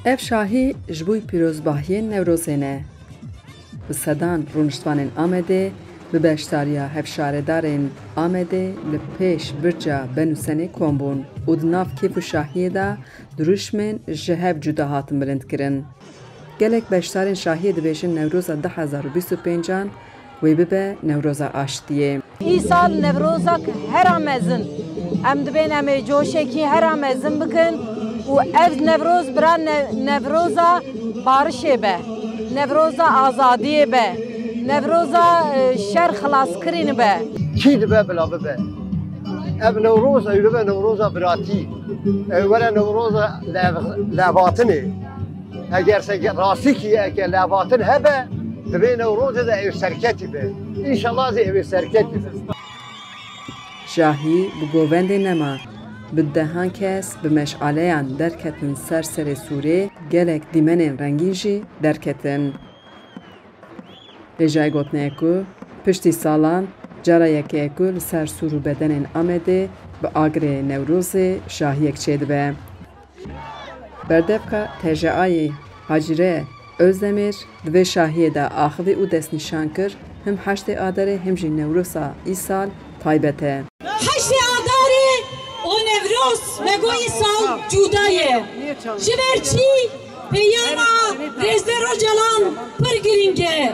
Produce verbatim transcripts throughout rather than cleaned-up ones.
Ev şahî ji bo pîrozbahiyên Newrozê ne. Bi sedan rûniştvanên Amedê bi beşdariya hevşaredarên Amedê li pêş birca Benûsenê kom bûn û di nav kêf û şahiyê de dirûşmên ji hev cuda hatin bilindkirin. Gelek beşdarên şahiyê dibêjin Newroza du hezar û bîst û pêncan wê bibe Newroza aştiyê. Îsal Newrozak hera mezin. Em dibên em ê coşekî hera mezin bikin û ev Newroz bira ne-, Newroza barişê be, Newroza azadiyê be, Newroza, e, şer xilaskirîn be. Kî dibe bila bibe. Ev Newroz ew dibe Newroza biratî. Ew were Newroza lev-, levatinê. Eger se rastîkî eke levatin hebe, divê Newrozê de ew serketî be. Înşallah zî ew ê serketî be. Şahî bi govendê nema. Bi dehan kes bi meşaleyan derketin ser serê sûrê, gelek dîmenên rengîn jî derketin. Hêjayî gotinê ye ku piştî salan cara yekê ye ku li ser sûr û bedenên Amedê bi agirê Newrozê şahiyek çêdibe. Berdevka T J A'yê Hacîre Özdemir di vê şahiyê de axivî û destnîşan kir, him heştê Adarê him jî Newroza îsal taybet e. Heştê Adarê û Newroz me got îsal cuda ye. Ji ber çi? Peyama Rêzdar Ocalan pir girîng e.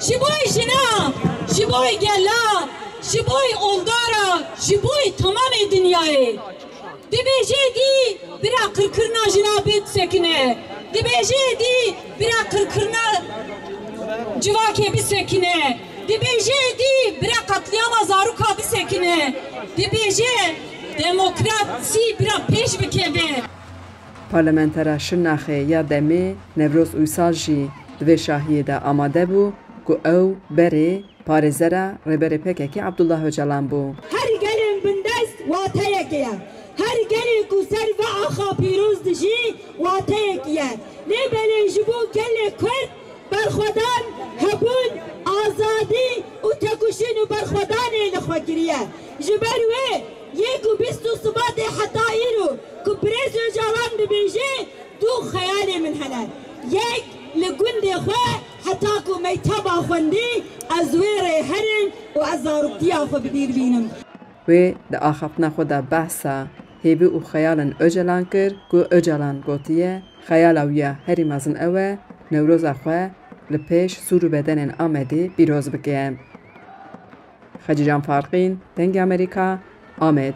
Ji bo jina, ji bo gela, ji bo oldara, ji bo temamê dinyayê. Dibêje dî bira qirkirina jina bisekine. Dibêje dî bira qirkirina civakê bisekine. Dibêje dî bira qetlîama zaroka bisekine. Dibêje demokrasî bira pêş bikeve. Parlamentera Şirnaxê ya demê Newroz Uysal jî di vê şahiyê de amade bû ku ew berê parêzera Rêberê P K K Abdullah Ocalan bû. Her gelên bindest wateyekê ye. Her gelê ku ser vê axa pîroz dijî wateyekî ye. Lê belê ji bo gelê Kurd berxwedan hebûn, azadî û têkoşîn û berxwedanê li xwe kiriye. Ji ber wê yê ku bîst û sibatê heta îro ku birêz Ocalan dibêje, du xeyalê min hene. Yek li gundê xwe heta ku mekteba xwendî ez wê rê herim û ez zaroktiya xwe bi bîr bînim. Wê di axaftina xwe de behsa hêvî û xeyalên Ocalan kir ku Ocalan gotiye, xeyala wî ya herî mezin ew e, Newroza xwe li pêş sûr û bedenên Amedê pîroz bike. Xecîcan Farqîn, Dengê Amerîka, Amed.